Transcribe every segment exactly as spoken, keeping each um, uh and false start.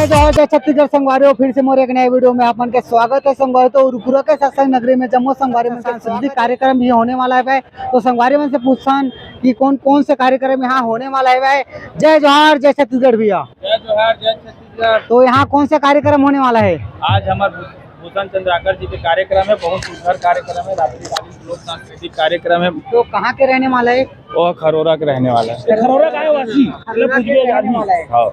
जय जोहार, जय छत्तीसगढ़ संगवारी हो, फिर से मोर एक नए वीडियो में आप मन के स्वागत है संगवारी। तो रुपुरा के सत्संग नगरी में जम्मो संगवारी मन के सांस्कृतिक कार्यक्रम भी होने वाला है भाई। तो संगवारी मन से पूछथन कि कौन कौन से कार्यक्रम यहाँ होने वाला है भाई। जय जोहार, जय छत्तीसगढ़ भैया। जय जोहार, जय छत्तीसगढ़। तो यहाँ कौन से कार्यक्रम होने वाला है? आज हमार भू-, भूषण चंद्राकर जी के कार्यक्रम है, बहुत सुंदर कार्यक्रम है, रात्रिकालीन लोक सांस्कृतिक कार्यक्रम है। तो कहाँ के रहने वाला है? वो खरोरा के रहने वाला है। खरोरा का है वासी, मतलब खरोरा के रहने वाला है। हाँ।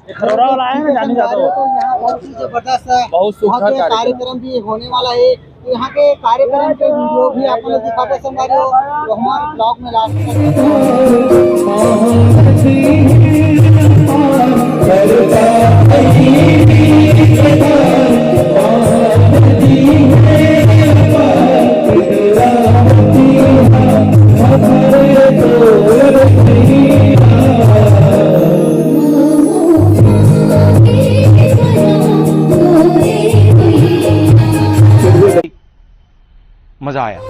ये खरोरा वाला है ना, जाने जाता हो। तो यहाँ बहुत ही जबरदस्त है। बहुत सुंदर भव्य कार्यक्रम। कार्यक्रम भी होने वाला है। तो यहाँ के कार्यक्रम के वीडियो भी आप लोग दिखाते संगवारी हो, तो हमारे ब्लॉग में लास्ट तक। मजा आया।